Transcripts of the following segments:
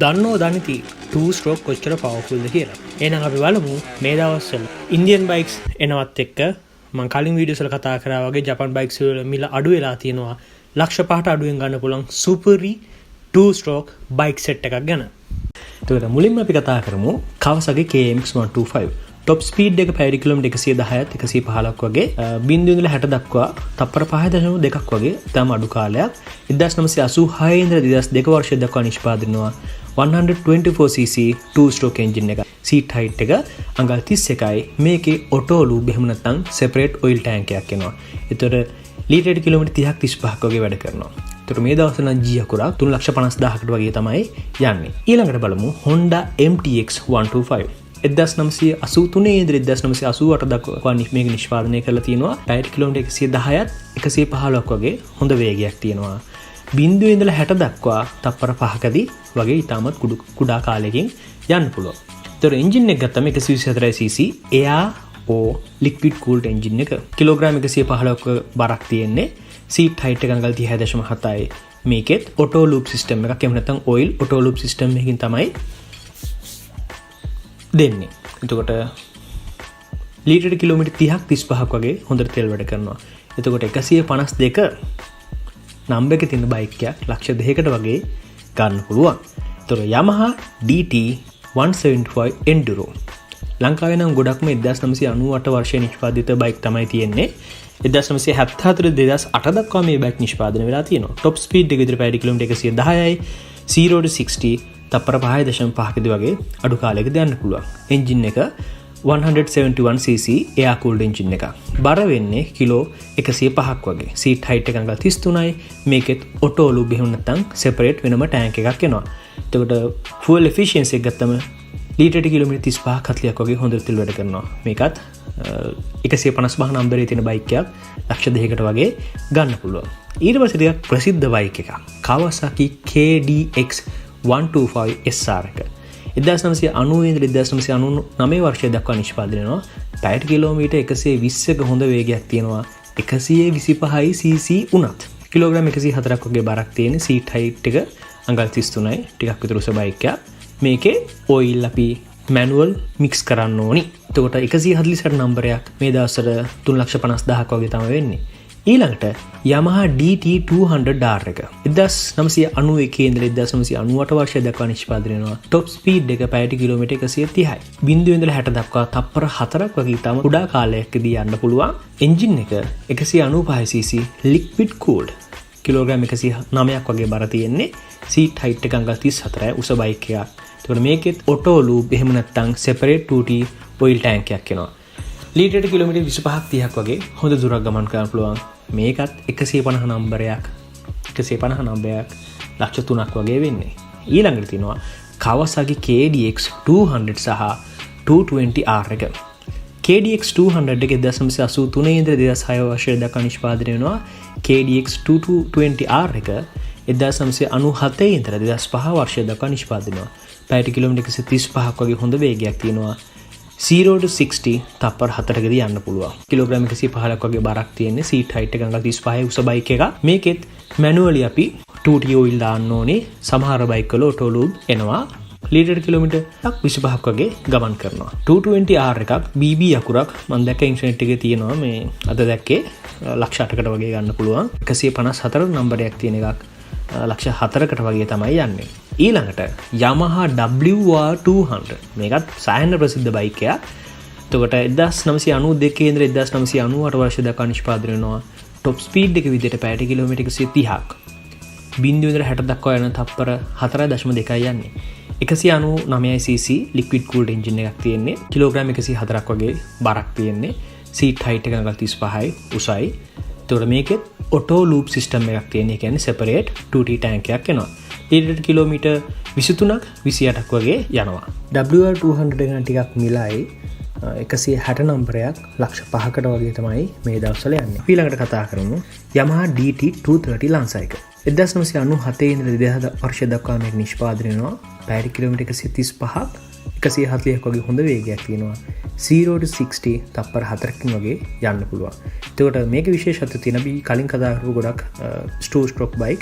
දන්නෝ දනිති 2 stroke කොච්චර පවර්ෆුල්ද කියලා. එහෙනම් අපි බලමු මේ දවස්වල ඉන්දියන් බයික්ස් එනවත් එක්ක මං කලින් වීඩියෝස් වල කතා කරා වගේ ජපන් බයික්ස් වල මිල අඩු වෙලා තියෙනවා. ලක්ෂ 5ට අඩුවෙන් ගන්න පුළුවන් සුපිරි 2 ස්ට්‍රෝක් බයික් සෙට් එකක් ගැන. එතකොට මුලින්ම අපි කතා කරමු Kawasaki KMX 125. Top speed එක පැයට කිලෝමීටර් 110ත් 115ක් වගේ, බිංදුව ඉඳලා 60 දක්වා තප්පර 5.2ක් වගේ ඉතාම අඩු කාලයක්. 1986 ඉඳලා 2002 වර්ෂය දක්වා නිෂ්පාදනය වෙනවා. 124 cc 2 stroke engine එක. සීට් හයිට් එක අඟල් 31යි. මේකේ ඔටෝ ලූබ් එහෙම නැත්නම් සෙපරේට් ඔයිල් ටැංක් එකක් එනවා. එතකොට ලීටරයට කිලෝමීටර් 30ක් 35ක් වගේ වැඩ කරනවා. එතකොට මේ දවස්වල නම් G අකුරක් 3,50,000කට වගේ තමයි යන්නේ. ඊළඟට බලමු Honda MTX 125. 1983 ඉඳලා 1988 දක්වා මේක නිෂ්පාදනය කරලා තියෙනවා. පැයට කිලෝමීටර් 110ත් 115ක් වගේ හොඳ වේගයක් තියෙනවා. බිංදුවේ ඉඳලා 60 දක්වා තප්පර 5කදී වගේ ඉතාමත් කුඩා කාලයකින් යන්න පුළුවන්. එතකොට එන්ජින් එක ගත්තම 124 cc air or liquid cooled engine එක. කිලෝග්‍රෑම් 115ක බරක් තියෙන්නේ. සීට් හයිට් එක අඟල් 30.7යි. මේකෙත් ඔටෝ ලූප් සිස්ටම් එකක් එහෙම නැත්නම් ඔයිල් ඔටෝ ලූප් සිස්ටම් එකකින් තමයි දෙන්නේ. එතකොට ලීටරට කිලෝමීටර් 30ක් 35ක් වගේ හොඳට තෙල් වැඩ කරනවා. එතකොට 152 නම්බර් එකේ තියෙන බයික් එකක් ලක්ෂ 2කට වගේ ගන්න පුළුවන්. එතකොට Yamaha DT 175 Enduro ලංකාවේ නම් ගොඩක්ම 1998 වර්ෂයේ නිෂ්පාදිත බයික් තමයි තියෙන්නේ. 1974 2008 දක්වා මේ බයික් නිෂ්පාදනය වෙලා තියෙනවා. ටොප් ස්පීඩ් එක විතර පැයට කිලෝමීටර් 110යි. 0 to 60 තප්පර 5.5කදී වගේ අඩු කාලයකදී යන්න පුළුවන්. එන්ජින් එක 171 cc air cooled engine එකක්. බර වෙන්නේ කිලෝ 105ක් වගේ. සීට් හයිට් එක අඟල් 33යි. මේකෙත් ඔටෝ ලූබ් එහෙම නැත්නම් සෙපරේට් වෙනම ටැංක් එකක් එනවා. එතකොට ෆුවල් එෆිෂියන්සි එක ගත්තම ලීටරට කිලෝමීටර් 35ක් 40ක් වගේ හොඳට තෙල් වැඩ කරනවා. මේකත් 155 නම්බරේ තියෙන බයික් එකක් ලක්ෂ 2කට වගේ ගන්න පුළුවන්. ඊට පස්සේ ටිකක් ප්‍රසිද්ධ බයික් එකක්. Kawasaki KDX 125 SR එක. 1990 ඉඳලා 1999 වර්ෂය දක්වා නිෂ්පාදනය වෙනවා. පැයට කිලෝමීටර් 120ක හොඳ වේගයක් තියෙනවා. 125යි cc වුණත්. කිලෝග්‍රෑම් 104ක් වගේ බරක් තියෙන. සීට් හයිට් එක අඟල් 33යි. ටිකක් විතර උස බයික් එකක්. මේකේ ඔයිල් අපි මැනුවල් මික්ස් කරන්න ඕනි. එතකොට 148 නම්බරයක් මේ දවස්වල 3,50,000ක් වගේ තමයි වෙන්නේ. ඊළඟට Yamaha DT200R එක 1991 ඉඳලා 1998 වර්ෂය දක්වා නිෂ්පාදනය වෙනවා. ටොප් ස්පීඩ් එක පැයට කිලෝමීටර් 130යි. බිංදුව ඉඳලා 60 දක්වා තප්පර 4ක් වගේ ඉතාම කුඩා කාලයකදී යන්න පුළුවන්. එන්ජින් එක 195 cc liquid cooled. Kilogram 109ක් වගේ බර තියෙන්නේ. සීට් හයිට් එක අඟල් 34යි. උස බයික් එකක්. එතකොට මේකෙත් ඔටෝ ලූබ් එහෙම නැත්නම් සෙපරේට් 2T oil tank එකක් එනවා. ලීටරයට කිලෝමීටර් 25ක් 30ක් වගේ හොඳ දුරක් ගමන් කරන්න පුළුවන්. මේකත් 150 නම්බරයක්, 150 නම්බරයක් ලක්ෂ 3ක් වගේ වෙන්නේ. ඊළඟට තියෙනවා Kawasaki KDX 200 සහ 220R එක. KDX 200 එක 1983 ඉඳලා 2006 වර්ෂය දක්වා නිෂ්පාදනය වෙනවා. KDX 220R එක 1997 ඉඳලා 2005 වර්ෂය දක්වා නිෂ්පාදනය වෙනවා. පැයට කිලෝමීටර් 135ක් වගේ හොඳ වේගයක් තියෙනවා. 0 to 60 තප්පර 4කදී යන්න පුළුවන්. කිලෝග්‍රෑම් 115ක් වගේ බරක් තියෙන්නේ. සීට් හයිට් එක අඟල් 35 උස බයික් එකක්. මේකෙත් මැනුවලි අපි 2T oil දාන්න ඕනේ. සමහර බයික් වල ඔටෝ ලූබ් එනවා. ලීටර් කිලෝමීටර් 25ක් වගේ ගමන් කරනවා. 220R එකක් BB අකුරක් මම දැක්ක ඉන්ටර්නෙට් එකේ තියෙනවා, මේ අද දැක්කේ. ලක්ෂ 8කට වගේ ගන්න පුළුවන්. 154 නම්බරයක් තියෙන එකක් ලක්ෂ 4කට වගේ තමයි යන්නේ. ඊළඟට Yamaha WR200. මේකත් සෑහෙන ප්‍රසිද්ධ බයික් එකක්. එතකොට 1992 ඉඳලා 1998 වර්ෂ දක්වා නිෂ්පාදනය වෙනවා. ටොප් ස්පීඩ් එක විදිහට පැයට කිලෝමීටර් 130ක්. බිංදුව ඉඳලා 60 දක්වා යන තප්පර 4.2යි යන්නේ. 199 cc liquid cooled engine එකක් තියෙන්නේ. කිලෝග්‍රෑම් 104ක් වගේ බරක් තියෙන්නේ. සීට් හයිට් එක අඟල් 35යි, උසයි. එතකොට මේකෙත් ඔටෝ ලූප් සිස්ටම් එකක් තියෙන. ඒ කියන්නේ සෙපරේට් 2T tank එකක් එනවා. ලීටර් කිලෝමීටර් 23ක් 28ක් වගේ යනවා. WR200 එක ටිකක් මිලයි. 160 නම්බරයක් ලක්ෂ 5කට වගේ තමයි මේ දවස්වල යන්නේ. ඊළඟට කතා කරමු Yamaha DT230 Lancer එක. 1997 ඉඳලා 2000 වර්ෂය දක්වා මේක නිෂ්පාදනය වෙනවා. පැයට කිලෝමීටර් 135ක් 140ක් වගේ හොඳ වේගයක් තියෙනවා. 0 to 60 තප්පර 4කින් වගේ යන්න පුළුවන්. එතකොට මේක විශේෂත්වය තියෙන අපි කලින් කතා කරපු ගොඩක් ටූ ස්ට්‍රෝක් බයික්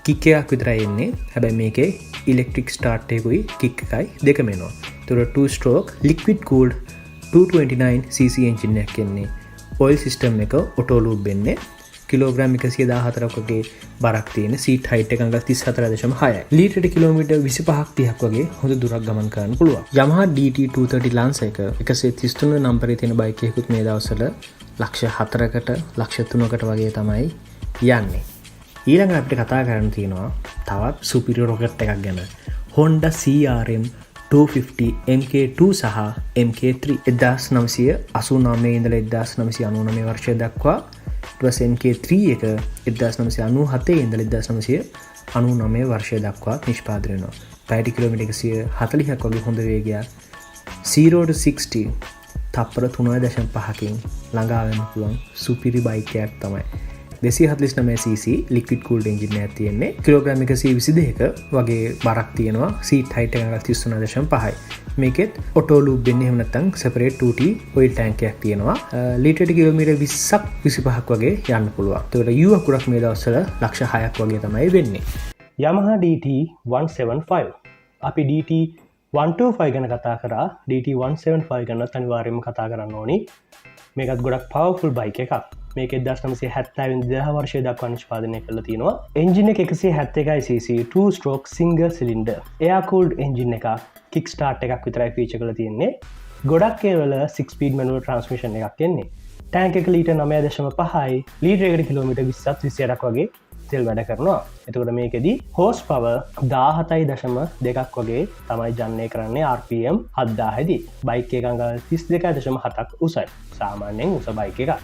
කික් එකක් විතරයි එන්නේ. හැබැයි මේකේ ඉලෙක්ට්‍රික් ස්ටාර්ට් එකකුයි කික් එකයි දෙකම එනවා. ඒතකොට 2 stroke liquid cooled 229 cc engine එකක් එන්නේ. ඔයිල් සිස්ටම් එක ඔටෝ ලූබ් වෙන්නේ. කිලෝග්‍රෑම් 114ක් වගේ බරක් තියෙන, සීට් හයිට් එක අඟල් 34.6යි. ලීටරට කිලෝමීටර් 25ක් 30ක් වගේ හොඳ දුරක් ගමන් කරන්න පුළුවන්. Yamaha DT230 Lancer එක 133 නම්බරේ තියෙන බයික් එකකුත් මේ දවස්වල ලක්ෂ 4කට ලක්ෂ 3කට වගේ තමයි යන්නේ. ඊළඟට අපිට කතා කරන්න තියෙනවා තවත් සුපිරි රොකට් එකක් ගැන. Honda CRM 250 MK2 සහ MK3 1989 ඉඳලා 1999 වර්ෂය දක්වා, ඊට පස්සේ MK3 එක 1997 ඉඳලා 1999 වර්ෂය දක්වා නිෂ්පාදනය වෙනවා. පැයට කිලෝමීටර් 140ක් වගේ හොඳ වේගයක්, 0 to 60 තප්පර 3.5කින් ළඟා වෙන්න පුළුවන් සුපිරි බයික් එකක් තමයි. 249 cc liquid cooled engine එකක් තියෙන්නේ. කිලෝග්‍රෑම් 122ක වගේ බරක් තියෙනවා. සීට් හයිට් එක 33.5යි. මේකෙත් ඔටෝ ලූබ් වෙන්නේ, එහෙම නැත්නම් සෙපරේට් 2T oil tank එකක් තියෙනවා. ලීටරයට කිලෝමීටර් 20ක් 25ක් වගේ යන්න පුළුවන්. ඒතකොට U අකුරක් මේ දවස්වල ලක්ෂ 6ක් වගේ තමයි වෙන්නේ. Yamaha DT 175. අපි DT 125 ගැන කතා කරා. DT 175 ගැනත් අනිවාර්යයෙන්ම කතා කරන්න ඕනි. මේකත් ගොඩක් පවර්ෆුල් බයික් එකක්. මේක 1970 2000 වර්ෂය දක්වා නිෂ්පාදනය කරලා තියෙනවා. එන්ජින් එක 171 cc 2 stroke single cylinder air cooled engine එකක්. කික් ස්ටාර්ට් එකක් විතරයි ෆීචර් කරලා තියෙන්නේ. ගොඩක් ඒවල 6 speed manual transmission එකක් එන්නේ. ටැංක් එක ලීටර් 9.5යි. ලීටර් එකට කිලෝමීටර් 20ක් 28ක් වගේ තෙල් වැඩ කරනවා. එතකොට මේකෙදි හෝස් පවර් 17.2ක් වගේ තමයි ජනනය කරන්නේ RPM 7000 දී. බයික් එක අඟල් 32.7ක් උසයි. සාමාන්‍යයෙන් උස බයික් එකක්.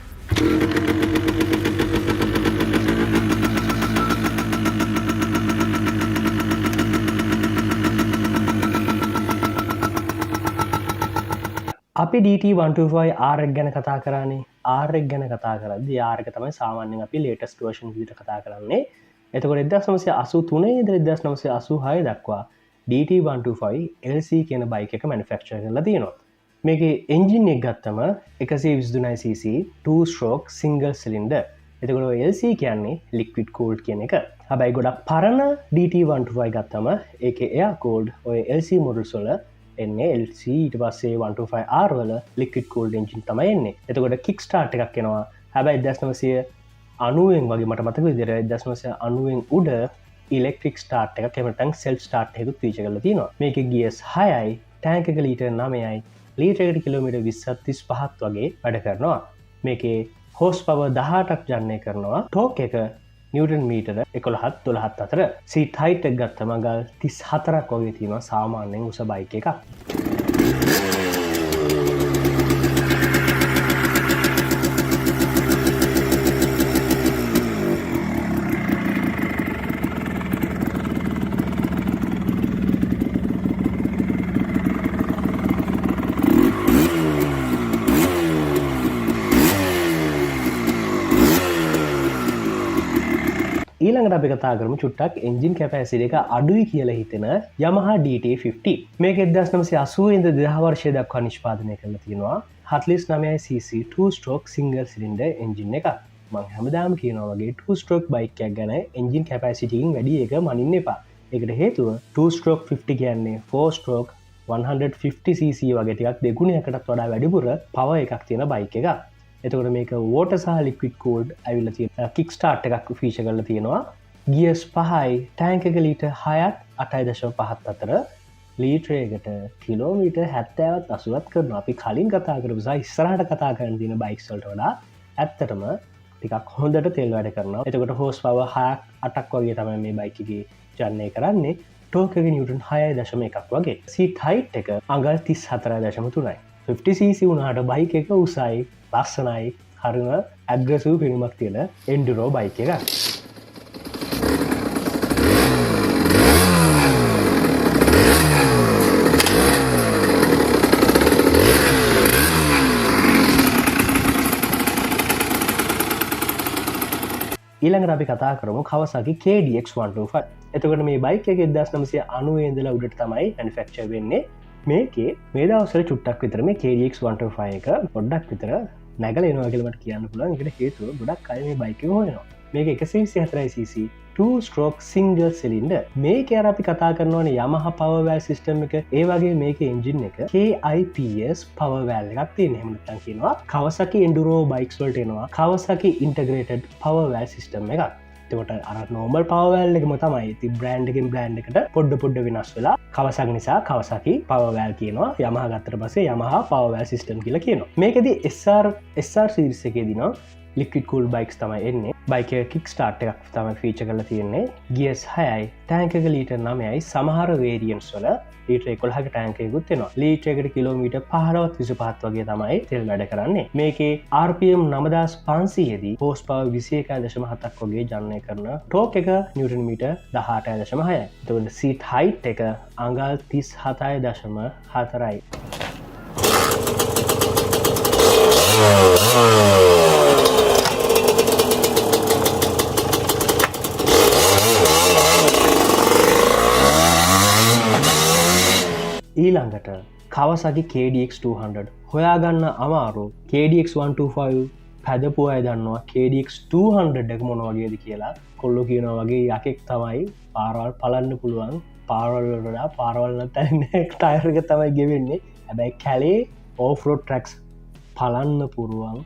අපි DT125 R එක ගැන කතා කරානේ. R එක ගැන කතා කරද්දී R එක තමයි සාමාන්‍යයෙන් අපි ලේටස්ට් වර්ෂන් විදිහට කතා කරන්නේ. එතකොට 1983 ඉඳලා 1986 දක්වා DT125 LC කියන බයික් එක මැනුෆැක්චර් කරලා තියෙනවා. මේකේ එන්ජින් එක ගත්තම 123 cc 2 stroke single cylinder. එතකොට ඔය LC කියන්නේ ලික්විඩ් කූල්ඩ් කියන එක. හැබැයි ගොඩක් පරණ DT125 ගත්තම ඒකේ එයාර් කූල්ඩ් ඔය LC models වල එන්නේ. LC ඊට පස්සේ 125R වල ලික්විඩ් කූල්ඩ් එන්ජින් තමයි එන්නේ. එතකොට කික් ස්ටාර්ට් එකක් එනවා. හැබැයි 1990න් වගේ මට මතක විදිහට 1990න් උඩ ඉලෙක්ට්‍රික් ස්ටාර්ට් එකක්, එහෙම නැත්නම් සෙල්ෆ් ස්ටාර්ට් එකකුත් ෆීචර් කරලා තියෙනවා. මේකේ ගියර්ස් 6යි, ටැංක් එක ලීටර් 9යි, ලීටර් එකට කිලෝමීටර් 20ක් 35ක් වගේ වැඩ කරනවා. මේකේ හෝස් පවර් 18ක් ජනනය කරනවා. ටෝක් එක නිව්ටන් මීටර 11ත් 12ත් අතර. සීට් හයිට් එක ගත්තම අඟල් 34ක් වගේ තියෙනවා. සාමාන්‍යයෙන් උස බයික් එකක්. ඊළඟට අපි කතා කරමු චුට්ටක් එන්ජින් කැපැසිටි එක අඩුයි කියලා හිතෙන Yamaha DT50. මේක 1980 ඉඳලා 2000 වර්ෂය දක්වා නිෂ්පාදනය කරලා තියෙනවා. 49 cc 2 stroke single cylinder engine එකක්. මං හැමදාම කියනවා වගේ 2 stroke bike එකක් ගැන එන්ජින් කැපැසිටි එකකින් වැඩි එක මනින්න එපා. ඒකට හේතුව 2 stroke 50 කියන්නේ 4 stroke 150 cc වගේ ටිකක් දෙගුණයකටත් වඩා වැඩිපුර පවර් එකක් තියෙන බයික් එකක්. එතකොට මේක වෝටර් සහ ලික්විඩ් කූල්ඩ් ඇවිල්ලා තියෙන, කික් ස්ටාර්ට් එකක් ෆීචර් කරලා තියෙනවා. ගියර්ස් 5යි, ටැංක් එක ලීටර් 6ත් 8.5ත් අතර, ලීටරයකට කිලෝමීටර් 70ත් 80ත් කරනවා. අපි කලින් කතා කරපු සහ ඉස්සරහට කතා කරන්න තියෙන බයික්ස් වලට වඩා ඇත්තටම ටිකක් හොඳට තෙල් වැඩ කරනවා. එතකොට හෝස් පවර් 6ක් 8ක් වගේ තමයි මේ බයික් එකේ ජනනය කරන්නේ. ටෝක් එක නිව්ටන් 6.1ක් වගේ. සීට් හයිට් එක අඟල් 34.3යි. 50 cc වුණාට බයික් එක උසයි, ලස්සනයි, හරිම ඇග්‍රෙසිව් පෙනුමක් තියෙන එන්ඩුරෝ බයික් එකක්. ඊළඟට අපි කතා කරමු Kawasaki KDX 125. එතකොට මේ බයික් එක 1990 ඉඳලා උඩට තමයි මැනුෆැක්චර් වෙන්නේ. මේකේ මේ දවස්වල චුට්ටක් විතර මේ KDX 125 එක පොඩ්ඩක් විතර නැගලා එනවා කියලා මට කියන්න පුළුවන්. ඒකට හේතුව ගොඩක් අය මේ බයික් එක හොයනවා. මේක 124 cc 2 stroke single cylinder. මේක අර අපි කතා කරනවනේ Yamaha power valve system එක. ඒ වගේ මේකේ එන්ජින් එක KIPS power valve එකක් තියෙන. එහෙම නැත්නම් කියනවා Kawasaki Enduro bikes වලට එනවා Kawasaki integrated power valve system එකක්. එතකොට අර නෝමල් පවර් වැල්ව් එකම තමයි. ඉතින් බ්‍රෑන්ඩ් එකෙන් බ්‍රෑන්ඩ් එකට පොඩ පොඩ වෙනස් වෙලා Kawasaki නිසා Kawasaki power valve කියනවා. Yamaha ගත්තට පස්සේ Yamaha power valve system කියලා කියනවා. මේකෙදි SR SR series එකේදී නම් ලික්විඩ් කූල් බයික්ස් තමයි එන්නේ. බයික් එක කික් ස්ටාර්ට් එකක් තමයි ෆීචර් කරලා තියෙන්නේ. ගියර්ස් 6යි, ටැංක් එක ලීටර් 9යි. සමහර වේරියන්ට්ස් වල ලීටර් 11ක ටැංක් එකකුත් එනවා. ලීටර් එකට කිලෝමීටර් 15ත් 25ත් වගේ තමයි තෙල් වැඩ කරන්නේ. මේකේ RPM 9500 දී හෝස් පවර් 21.7ක් වගේ ජනනය කරන ටෝක් එක නිව්ටන් මීටර් 18.6යි. එතකොට සීට් හයිට් එක අඟල් 37.4යි. ඊළඟට Kawasaki KDX 200 හොයාගන්න අමාරු. KDX 125 පැදපු අය දන්නවා KDX 200 එක මොන වගේද කියලා. කොල්ලෝ කියනවා වගේ යකෙක් තමයි. පාරවල් පලන්න පුළුවන්. පාරවල් වලට වඩා පාරවල් නැත්නම් ටයර් එක තමයි ගෙවෙන්නේ. හැබැයි කැලේ ඕෆ් රෝඩ් ට්‍රැක්ස් පලන්න පුළුවන්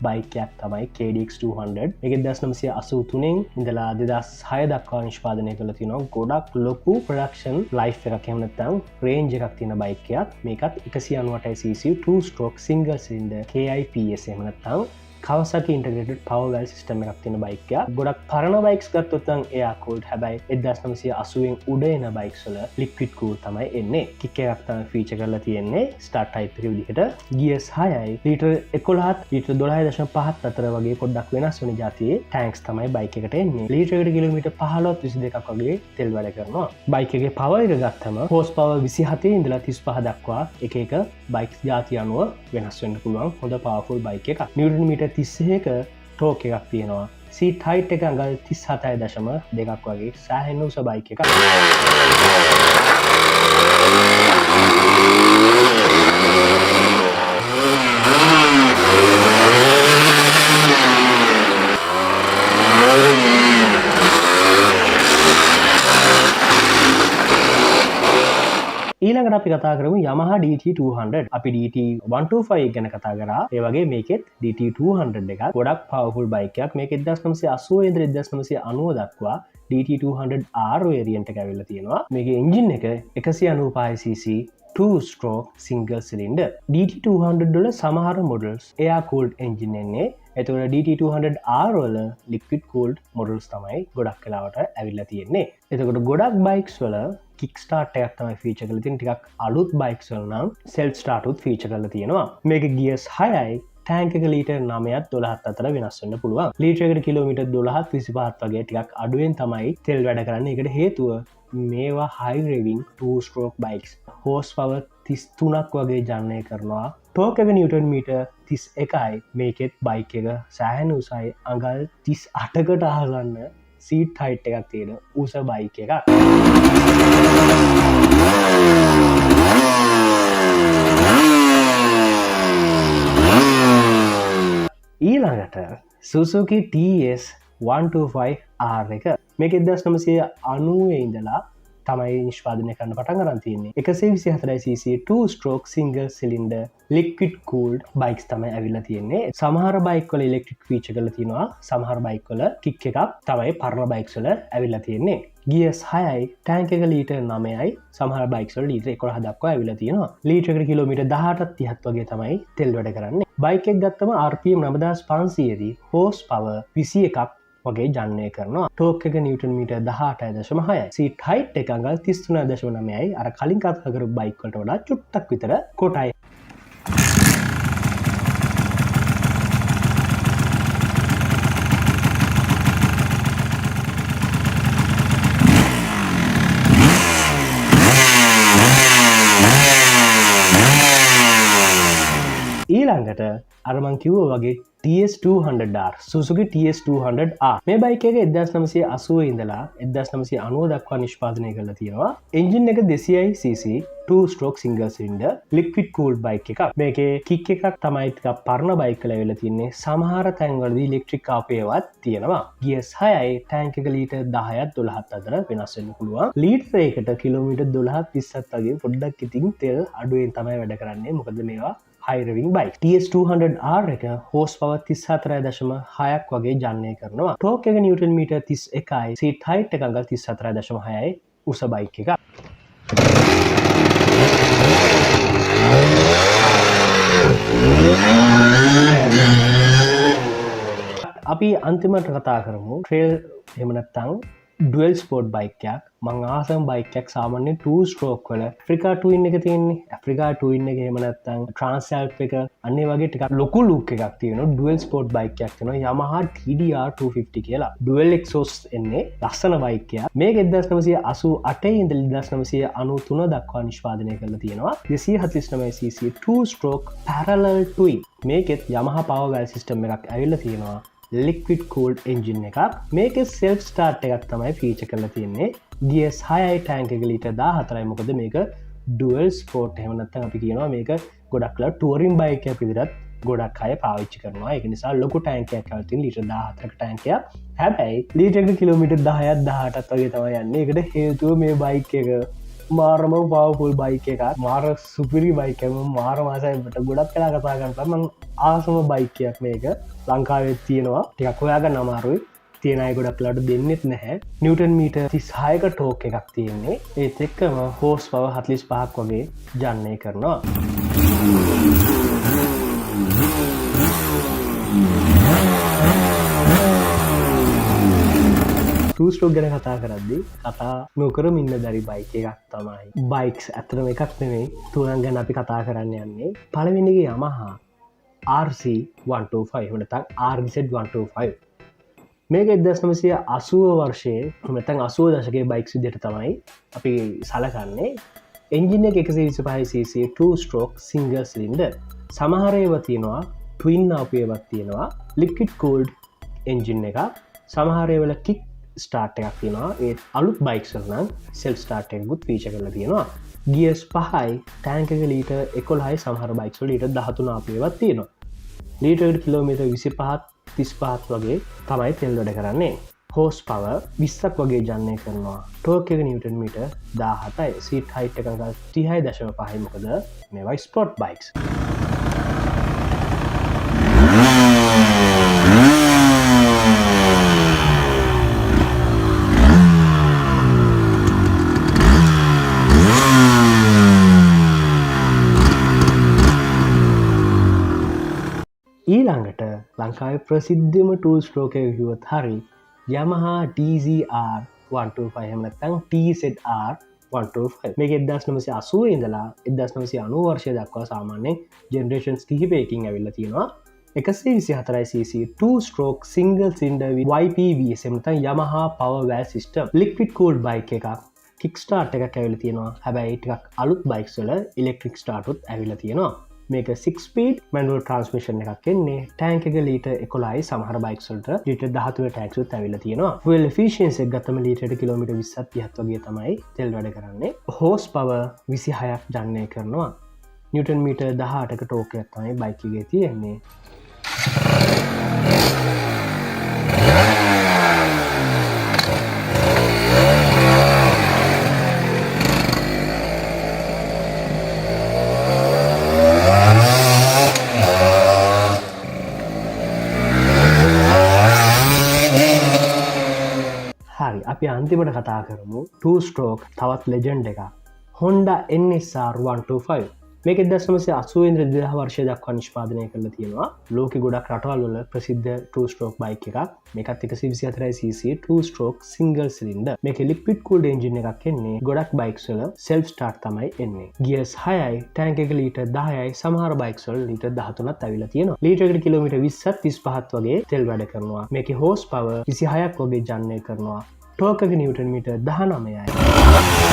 බයික් එකක් තමයි KDX 200. මේක 1983 ඉඳලා 2006 දක්වා නිෂ්පාදනය කරලා තිනවා. ගොඩක් ලොකු ප්‍රොඩක්ෂන් ලයිෆ් එකක් එහෙම නැත්නම් රේන්ජ් එකක් තියෙන බයික් එකක්. මේකත් 198 cc 2 stroke single cylinder KIPS එහෙම නැත්නම් Kawasaki integrated power valve system එකක් තියෙන බයික් එකක්. ගොඩක් පරණ බයික්ස් ගත්තොත් නම් එයාර් කූල්ඩ්. හැබැයි 1980න් උඩ එන බයික්ස් වල ලික්විඩ් කූල් තමයි එන්නේ. කික් එකක් තමයි ෆීචර් කරලා තියෙන්නේ ස්ටාර්ට් ටයිප් එක විදිහට. ගියර්ස් 6යි, ලීටර් 11ත් ලීටර් 12.5ත් අතර වගේ පොඩ්ඩක් වෙනස් වෙන ජාතියේ ටැංක්ස් තමයි බයික් එකට එන්නේ. ලීටර් එකට කිලෝමීටර් 15ත් 22ක් වගේ තෙල් වැඩ කරනවා. බයික් එකේ පවර් එක ගත්තම හෝස් පවර් 27 ඉඳලා 35 දක්වා එක එක බයික්ස් ජාති අනුව වෙනස් වෙන්න පුළුවන් හොඳ පවර්ෆුල් බයික් එකක්. නිව්ටන් මීටර් 31ක ටෝක් එකක් තියෙනවා. සීට් හයිට් එක අඟල් 37.2ක් වගේ සෑහෙන උස බයික් එකක්. ඊළඟට අපි කතා කරමු Yamaha DT200. අපි DT125 ගැන කතා කරා. ඒ වගේ මේකෙත් DT200 එකක් ගොඩක් පවර්ෆුල් බයික් එකක්. මේක 1980 ඉඳලා 1990 දක්වා DT200R variant එක ඇවිල්ලා තියෙනවා. මේකේ එන්ජින් එක 195 cc 2 stroke single cylinder. DT200 වල සමහර මොඩල්ස් air cooled engine එන්නේ. එතකොට DT200R වල liquid cooled models තමයි ගොඩක් වෙලාවට ඇවිල්ලා තියෙන්නේ. එතකොට ගොඩක් බයික්ස් වල කික් ස්ටාර්ට් එකක් තමයි ෆීචර් කරලා තියෙන්නේ. ටිකක් අලුත් බයික්ස් වල නම් සෙල්ෆ් ස්ටාර්ට් උත් ෆීචර් කරලා තියෙනවා. මේක ගියර්ස් 6යි, ටැංක් එක ලීටර් 9ත් 12ත් අතර වෙනස් වෙන්න පුළුවන්. ලීටර් එකට කිලෝමීටර් 12ත් 25ත් වගේ ටිකක් අඩුවෙන් තමයි තෙල් වැඩ කරන්නේ. ඒකට හේතුව මේවා හයි රෙවිං 2 stroke bikes. Horse power 33ක් වගේ ජනනය කරනවා. ටෝක් එක නිව්ටන් මීටර් 31යි. මේකෙත් බයික් එක සෑහෙන උසයි. අඟල් 38කට ආසන්න සීට් හයිට් එකක් තියෙන උස බයික් එකක්. ඊළඟට Suzuki TS 125R එක. මේක 1990 ඉඳලා තමයි නිෂ්පාදනය කරන්න පටන් අරන් තියෙන්නේ. 124 cc 2 stroke single cylinder liquid cooled bikes තමයි ඇවිල්ලා තියෙන්නේ. සමහර බයික් වල ඉලෙක්ට්‍රික් ෆීචර් කරලා තියෙනවා. සමහර බයික් වල කික් එකක් තමයි පරණ බයික්ස් වල ඇවිල්ලා තියෙන්නේ. ගියර්ස් 6යි, ටැංක් එක ලීටර් 9යි. සමහර බයික්ස් වල ලීටර් 11 දක්වා ඇවිල්ලා තියෙනවා. ලීටර් එකට කිලෝමීටර් 18ත් 30ත් වගේ තමයි තෙල් වැඩ කරන්නේ. බයික් එක ගත්තම RPM 9500 දී හෝස් පවර් 21ක් වගේ ජනනය කරනවා. ටෝක් එක නිව්ටන් මීටර් 18.6යි. සීට් හයිට් එක අඟල් 33.9යි. අර කලින් කතා කරපු බයික් වලට වඩා චුට්ටක් විතර කොටයි. ඊළඟට අර මං කිව්වා වගේ TS200R, Suzuki TS200R. මේ බයික් එක 1980 ඉඳලා 1990 දක්වා නිෂ්පාදනය කරලා තියෙනවා. එන්ජින් එක 200 cc 2 stroke single cylinder liquid cooled bike එකක්. මේකේ කික් එකක් තමයි ටිකක් පරණ බයික් වල ඇවිල්ලා තියෙන්නේ. සමහර තැන්වලදී ඉලෙක්ට්‍රික් ආපු ඒවාත් තියෙනවා. ගියර්ස් 6යි, ටැංක් එක ලීටර් 10ත් 12ත් අතර වෙනස් වෙන්න පුළුවන්. ලීටර් එකට කිලෝමීටර් 12ත් 20ත් වගේ පොඩ්ඩක් ඉතින් තෙල් අඩුවෙන් තමයි වැඩ කරන්නේ. මොකද මේවා හයි රෙවිං බයික්. TS200R එක හෝස් පවර් 34.6ක් වගේ ජනනය කරනවා. ටෝක් එක නිව්ටන් මීටර් 31යි, සීට් හයිට් එක අඟල් 34.6යි උස බයික් එක. අපි අන්තිමට කතා කරමු ට්‍රේල් එහෙම නැත්නම් ඩුවල් ස්පෝට් බයික් එකක්. මං ආසම බයික් එකක් සාමාන්‍යයෙන් 2 ස්ට්‍රෝක් වල ඇෆ්‍රිකා ට්වින් එක තියෙන්නේ. ඇෆ්‍රිකා ට්වින් එක එහෙම නැත්නම් ට්‍රාන්ස් ඇල්ප් එක අන්න ඒ වගේ ටිකක් ලොකු ලුක් එකක් තියෙනවා. ඩුවල් ස්පෝට් බයික් එකක් තියෙනවා Yamaha TDR 250 කියලා. ඩුවල් එක්සෝස් එන්නේ ලස්සන බයික් එකක්. මේක 1988 ඉඳලා 1993 දක්වා නිෂ්පාදනය කරලා තියෙනවා. 249 cc 2 stroke parallel twin. මේකෙත් Yamaha power valve system එකක් ඇවිල්ලා තියෙනවා. ලික්විඩ් කූල්ඩ් එන්ජින් එකක්. මේකේ සෙල්ෆ් ස්ටාර්ට් එකක් තමයි ෆීචර් කරලා තියෙන්නේ. ගියර්ස් 6යි, ටැංක් එක ලීටර් 14යි. මොකද මේක ඩුවල් ස්පෝට් එහෙම නැත්නම් අපි කියනවා මේක ගොඩක් වෙලා ටුවරින් බයික් එකක් විදිහට ගොඩක් අය පාවිච්චි කරනවා. ඒක නිසා ලොකු ටැංක් එකක් ඇවිල්ලා තියෙන ලීටර් 14ක ටැංක් එකක්. හැබැයි ලීටර් එකට කිලෝමීටර් 10ක් 18ක් වගේ තමයි යන්නේ. ඒකට හේතුව මේ බයික් එක මාරම පවර්ෆුල් බයික් එකක්, මාර සුපිරි බයික් එකක්. මම මාර ආසයි. මට ගොඩක් වෙලා කතා කරන්න මං ආසම බයික් එකක් මේක. ලංකාවෙත් තියෙනවා, ටිකක් හොයාගන්න අමාරුයි. තියෙන අය ගොඩක් වෙලාවට දෙන්නෙත් නැහැ. නිව්ටන් මීටර් 36ක ටෝක් එකක් තියෙන්නේ. ඒත් එක්කම හෝස් පවර් 45ක් වගේ ජනනය කරනවා. ටූ ස්ට්‍රෝක් ගැන කතා කරද්දී කතා නොකරම ඉන්න බැරි බයික් එකක් තමයි. බයික්ස් ඇත්තටම එකක් නෙමෙයි, තුනක් ගැන අපි කතා කරන්න යන්නේ. පළවෙනි එක Yamaha RC125 එහෙම නැත්නම් RZ125. මේක 1980 වර්ෂයේ එහෙම නැත්නම් 80 දශකයේ බයික්ස් විදිහට තමයි අපි සලකන්නේ. එන්ජින් එක 125 cc 2 stroke single cylinder. සමහර ඒවා තියෙනවා ට්වින් ආපු ඒවාත් තියෙනවා. ලික්විඩ් කූල්ඩ් එන්ජින් එකක්. සමහර ඒවල කික් ස්ටාර්ට් එකක් තියෙනවා. ඒත් අලුත් බයික්ස් වල නම් සෙල්ෆ් ස්ටාර්ට් එකකුත් ෆීචර් කරලා තියෙනවා. ගියර්ස් 5යි, ටැංක් එක ලීටර් 11යි. සමහර බයික්ස් වල ලීටර් 13 ආපු ඒවාත් තියෙනවා. ලීටර් කිලෝමීටර් 25ත් 35ත් වගේ තමයි තෙල් වැඩ කරන්නේ. හෝස් පවර් 20ක් වගේ ජනනය කරනවා. ටෝක් එක නිව්ටන් මීටර් 17යි. සීට් හයිට් එක අඟල් 30.5යි. මොකද මේවා ස්පෝට් බයික්ස්. ඊළඟට ලංකාවේ ප්‍රසිද්ධම ටූ ස්ට්‍රෝක් එක කිව්වොත් හරි Yamaha TZR 125 එහෙම නැත්නම් TZR 125. මේක 1980 ඉඳලා 1990 වර්ෂය දක්වා සාමාන්‍යයෙන් ජෙනරේෂන්ස් කිහිපයකින් ඇවිල්ලා තියෙනවා. 124 cc 2 stroke single cylinder YPVS එහෙම නැත්නම් Yamaha Power Valve System liquid cooled bike එකක්. කික් ස්ටාර්ට් එකක් ඇවිල්ලා තියෙනවා. හැබැයි ටිකක් අලුත් බයික්ස් වල ඉලෙක්ට්‍රික් ස්ටාර්ට් උත් ඇවිල්ලා තියෙනවා. මේක 6 speed manual transmission එකක් එන්නේ. ටැංක් එක ලීටර් 11යි. සමහර බයික්ස් වලට ලීටර් 13 ටැංක්ස් උත් ඇවිල්ලා තියෙනවා. ෆුවල් එෆිෂියන්සි එක ගත්තම ලීටරයට කිලෝමීටර් 20ක් 30ක් වගේ තමයි තෙල් වැඩ කරන්නේ. හෝස් පවර් 26ක් ජනනය කරනවා. නිව්ටන් මීටර් 18ක ටෝක් එකක් තමයි බයික් එකේ තියෙන්නේ. හරි, අපි අන්තිමට කතා කරමු 2 ස්ට්‍රෝක් තවත් ලෙජන්ඩ් එකක්, Honda NSR 125. මේක 1980 ඉඳලා 2000 වර්ෂය දක්වා නිෂ්පාදනය කරලා තියෙනවා. ලෝකෙ ගොඩක් රටවල් වල ප්‍රසිද්ධ 2 ස්ට්‍රෝක් බයික් එකක්. මේකත් 124 cc 2 stroke single cylinder. මේකේ ලික්විඩ් කූල්ඩ් එන්ජින් එකක් එන්නේ. ගොඩක් බයික්ස් වල සෙල්ෆ් ස්ටාර්ට් තමයි එන්නේ. ගියර්ස් 6යි, ටැංක් එක ලීටර් 10යි. සමහර බයික්ස් වල ලීටර් 13ක් ඇවිල්ලා තියෙනවා. ලීටර් එකට කිලෝමීටර් 20ක් 35ක් වගේ තෙල් වැඩ කරනවා. මේකේ හෝස් පවර් 26ක් වගේ ජනනය කරනවා. ටෝක් එක නිව්ටන් මීටර් 19යි.